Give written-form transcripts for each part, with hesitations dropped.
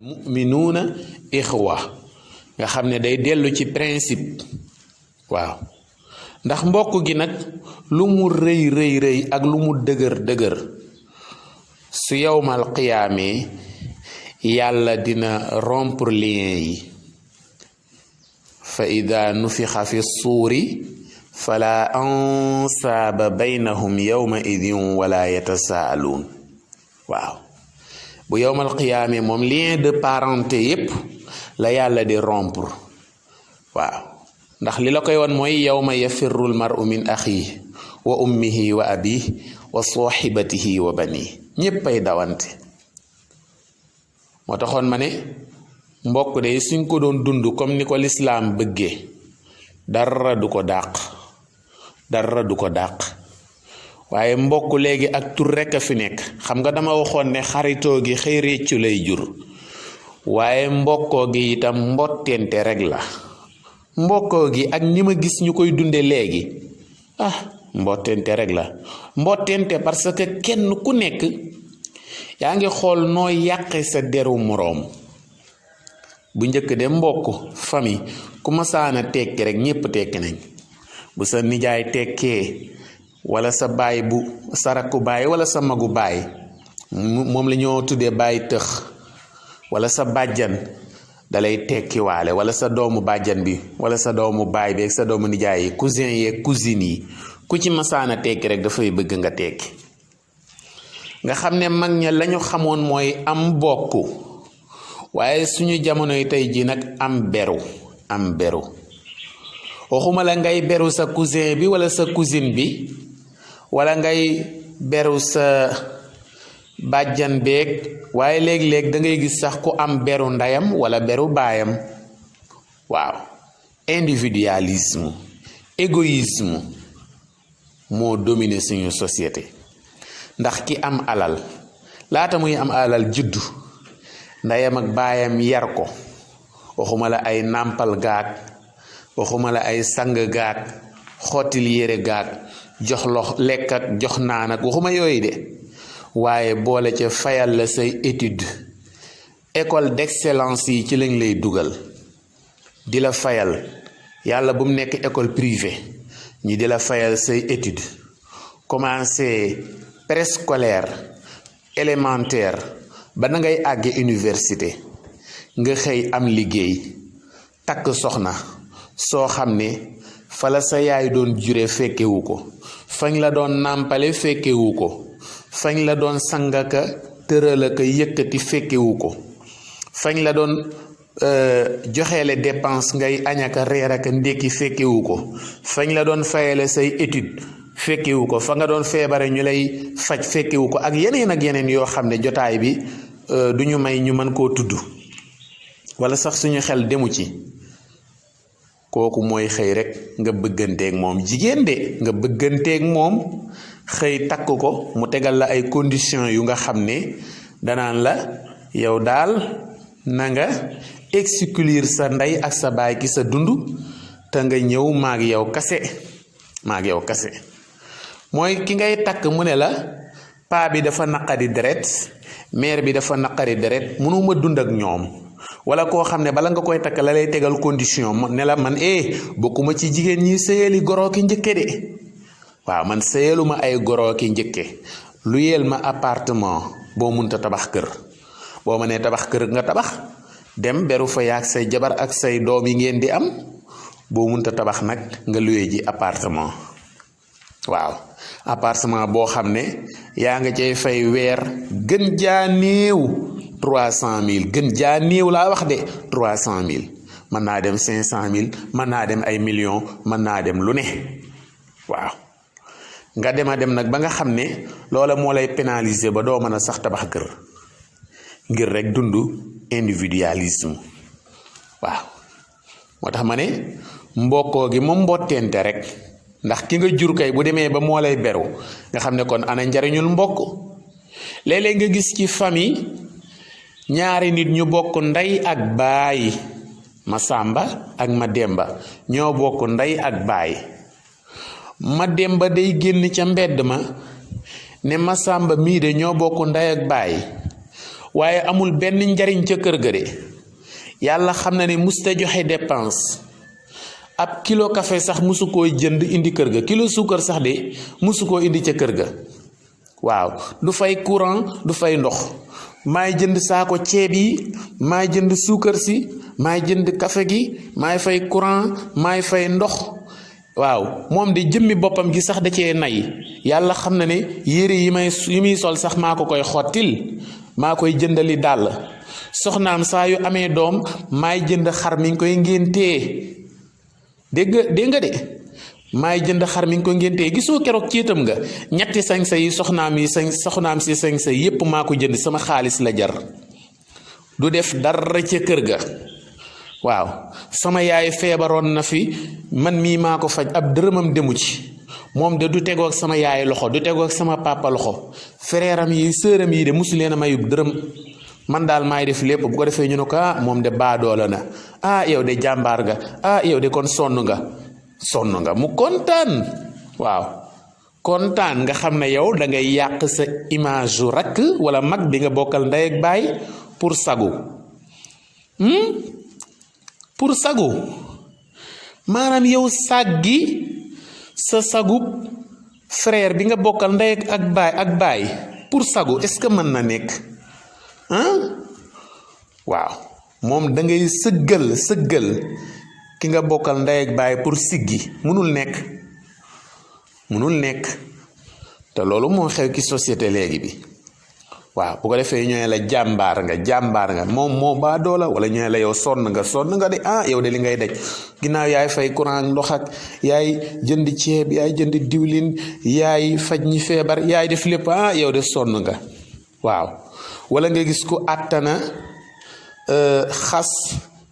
muminuuna ixwa nga xam ne day dellu ci principe waaw ndax mbokk gi nag lu mu rëy rëy rëy ak lu mu dëgër dëgër su yowmal qiyaamee yàlla dina rompre lien yi fa ida nufixa fi suuri fala ansaaba baynahum yowma idin wala yatasaaluun waaw bu yowmal qiyaamee moom lien de parenté yépp la yàlla di rompre waaw ndax li la koy won mooy yawma yafirru almar'u min axihi wa ummihi wa abihi wa sahibatihi wa bani ñépp ay dawante moo taxoon ma ne mbokk de suñ ko doon dund comme ni ko lislaam bëggee dara du ko dàq waaye mbokk léegi ak tur rekk a fi nekk xam nga dama waxoon ne xaritoo gi xëy réccu lay jur waaye mbokkoo gi itam mbottente rek la mbokkoo gi ak ñi ma gis ñu koy dunde léegi mbottente rek la mbottente parce que kenn ku nekk yaa ngi xool noo yàqe sa deru moroom bu njëkk de mbokk famille ku ma saana tekki rek ñépp tekki nañ bu sa nijaay tekkee wala sa baay bu sa rakku baay wala sa magu baay moom la ñoo tuddee baay tëx wala sa bàjjan dalay tekkiwaale wala sa doomu bàjjan bi wala sa doomu baay bi ak sa doomu nijaay yi cousin yeeg cousine yi ku ci masaana tekki rek dafay bëgg nga tekki nga xam ne mag ña lañu xamoon mooy am bokk waaye suñu jamonoy tey ji nag am beru waxuma la ngay beru sa cousin bi wala sa cousine bi wala ngay beru sa bàjjan beeg waaye léeg-léeg da ngay gis sax ku am beru ndeyam wala beru baayam waaw individualisme égoïsme moo dominé suñu société ndax ki am alal laata muy am alal juddu ndeyam ak baayam yar ko waxuma la ay nàmpal gaag waxuma la ay sang gaag xottil yére gaag jox lekk ak jox naan ak waxuma yooyu de waaye boole ca fayal la say étude école d'excellence yi ci lañ lay dugal di la fayal yàlla bu mu nekk école privée ñi di la fayal say étude commencé préscolaire élémentaire ba na ngay àgge université nga xëy am liggéey takk soxna soo xam ne fa la sa yaay doon jure fekkewu ko fañ la doon nàmpale fekkewu ko fañ la doon sangaka tëralaka yëkkati fekkewu ko fañ la doon joxeele dépense ngay añaka reer ak ndékki fekkewu ko fañ la doon fayale say étude fekkewu ko fa nga doon feebare ñu lay faj fekkewu ko ak yeneen yoo xam ne jotaay bi du ñu may ñu mën koo tudd wala sax suñu xel demu ci kooku mooy xëy rek nga bëgganteeg moom jigéen de nga bëgganteeg moom xëy takk ko mu tegal la ay conditions yu nga xam ne danaan la yow daal na nga exclure sa ndey ak sa baay ki sa dund te nga ñëw maag yow kase mooy ki ngay takk mu ne la paa bi dafa naqari deret mère bi dafa naqari deret mënuma dund ak ñoom wala koo xam ne bala nga koy takk la lay tegal condition ne la man bokkuma ci jigéen ñi sëyali goroo ki njëkke de waaw man sëyaluma ay goroo ki njëkke lu yeel ma appartement boo munta tabax kër boo ma nee tabax kër nga tabax dem beru fa yaag say jabar ak say doom yi ngeen di am boo munta tabax nag nga luye ji appartement waaw appartement boo xam ne yaa nga cay fay weer gën jaa néew 300 000 gën jaa néew laa wax de 300 000 mën naa dem 500 000 mën naa dem ay millions mën naa dem lu ne waaw nga dem nag ba nga xam ne loola moo lay pénaliser ba doo mën a sax tabax kër ngir rek dund individualisme waaw moo tax ma ne mbokkoo gi moom mbottente rek ndax ki nga jur kay bu demee ba moo lay beru nga xam ne kon ana njariñul mbokk léeg-léeg nga gis ci famille ñaari nit ñu bokk ndey ak baay ma sàmba ak ma demba ñoo bokk ndey ak baay ma demba day génn ca mbedd ma ne ma sàmba mii de ñoo bokk ndey ak baay waaye amul benn njariñ ca kër ga de yàlla xam na ne musta joxe dépense ab kilo café sax musu koo jënd indi kër ga kilo suukar sax de musu koo indi ca kër ga waaw du fay courant du fay ndox maay jënd saako ceeb yi maay jënd suukar si maay jënd café gi maay fay courant maay fay ndox waaw moom de jëmmi boppam gi sax da cee nay yàlla xam na ne yére yi muy sol sax maa ko koy xottil maa koy jëndali dàll soxnaam saa yu amee doom maay jënd xar mi ngi koy ngéntee dégg nga de maay jënd xar mi ngi ko ngéntee gisoo keroog ciitam nga ñetti sañse yi soxnaam si sañse yépp maa ko jënd sama xaalis la jar du def dara ca kër ga waaw sama yaay feebaroon na fi man mii maa ko faj ab dërëmam demu ci moom de du tegoo ak sama yaay loxo du tegoo ak sama papa loxo frèram yi sëram yi de musu leen a mayub dërëm man daal maay def lépp bu ko defee ñu ne ko moom de baadoola na yow de jàmbaar nga yow de kon sonn nga mu kontaan waaw kontaan nga xam ne yow da ngay yàq sa image yu rakk wala mag bi nga bokkal ndey ak baay pour sagu maanaam yow sàggi sa sagub frère bi nga bokkal ndey ak baay pour sagu est-ce que mën na nekk waaw moom da ngay sëggal ki nga bokkal ndey ak baay pour siggi mënul nekk te loolu moo xew ci société léegi bi waaw bu ko defee ñooy la jàmbaar nga moom moo baa doola wala ñooy la yow sonn nga de yow de li ngay daj ginnaaw yaay fay courant ndox ak yaay jënd ceeb yaay jënd diwlin yaay faj ñi feebar yaay def lépp yow de sonn nga waaw wala nga gis ko àttana xas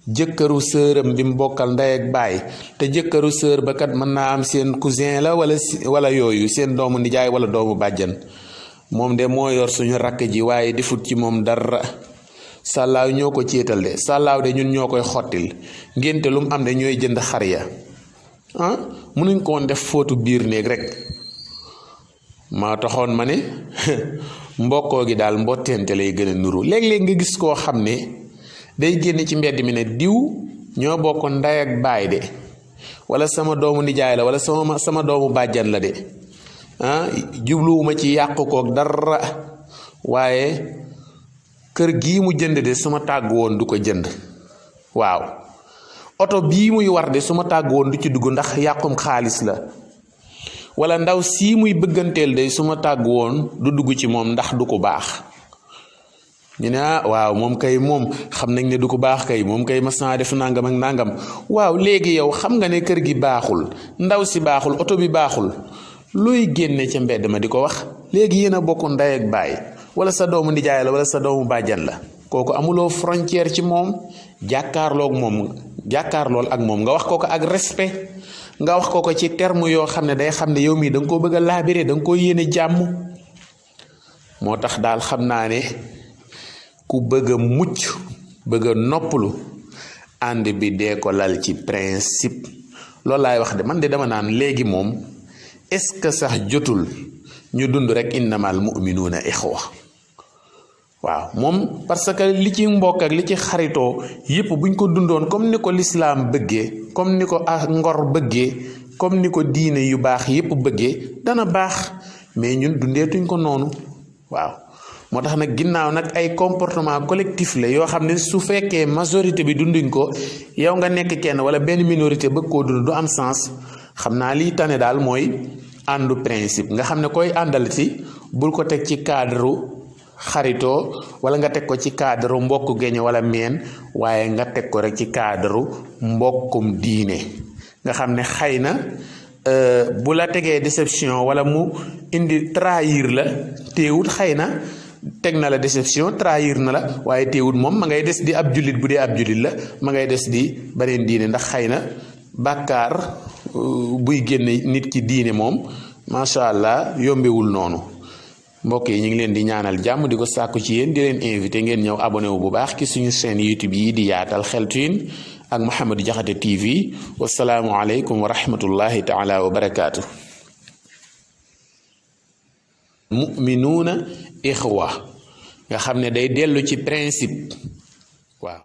jëkkëru sëram bi mu bokkal ndey ak baay te jëkkëru sër ba kat mën naa am seen cousin la wala yooyu seen doomu nijaay wala doomu bàjjan moom de moo yor suñu rakk ji waaye defut ci moom dara sàllaaw ñoo ko céetal de sàllaaw de ñun ñoo koy xottil ngénte lu mu am de ñooy jënd xar ya mënuñ ko woon def fóotu biir néeg rek maa taxoon ma ne mbokkoo gi daal mbottente lay gën a nuru léeg-léeg nga gis koo xam ne day génn ci mbedd mi ne diw ñoo bokk ndey ak baay de wala sama doomu nijaay la wala sama doomu bàjjan la de jubluwuma ci yàq koog dara waaye kër gii mu jënd de su ma tàgg woon du ko jënd waaw oto bii muy war de su ma tàgg woon du ci dugg ndax yàqum xaalis la wala ndaw sii muy bëgganteel de su ma tàgg woon du dugg ci moom ndax du ko baax ñu ne waaw moom kay moom xam nañ ne du ko baax kay moom kay mas naa def nangam ak nangam waaw léegi yow xam nga ne kër gi baaxul ndaw si baaxul oto bi baaxul looy génne ca mbedd ma di ko wax léegi yéen a bokk ndey ak baay wala sa doomu nijaay la wala sa doomu bàjjan la kooku amuloo frontière ci moom jàkkaarloog moom jàkkaarlool ak moom nga wax ko ak respect nga wax ko ci terme yoo xam ne day xam ne yow mii da nga koo bëgg a laabire da nga koo yéene jàmm moo tax daal xam naa ne ku bëgg a mucc bëgg a noppalu ànd bi dee ko lal ci principe loolu laay wax de man de dama naan léegi moom est-ce que sax jotul ñu dund rek innamal mu'minuuna ixwa waaw moom parce que li ci mbokk ak li ci xaritoo yépp buñ ko dundoon comme ni ko lislaam bëggee comme ni ko ngor bëggee comme ni ko diine yu baax yépp bëggee dana baax mais ñun dundeetuñ ko noonu waaw moo tax nag ginnaaw nag ay comportement collectif la yoo xam ne su fekkee majorité bi dunduñ ko yow nga nekk kenn wala benn minorité bëgg koo dund du am sens xam naa liy tane daal mooy àndu principe nga xam ne koy àndalati bul ko teg ci cadre xaritoo wala nga teg ko ci cadre mbokk geño wala meen waaye nga teg ko rek ci cadre mbokkum diine nga xam ne xëy na bu la tegee déception wala mu indi trahir la teewut xëy na teg na la déception trahir na la waaye teewut moom ma ngay des di ab jullit bu dee ab jullit la ma ngay des di beneen diine ndax xëy na bàkkaar buy génne nit ki diine moom macha allah yombewul noonu mbokk yi ñu ngi leen di ñaanal jàmm di ko sàkku ci yéen di leen invité ngeen ñëw abonné wu bu baax ci suñu chaîne YouTube yi di yaatal xeltu yin ak Mouhamadou Diakhaté TV wasalaamu aleykum wa rahmatullahi taala wa barakaatu. mu'minuuna ixwa nga xam ne day dellu ci principe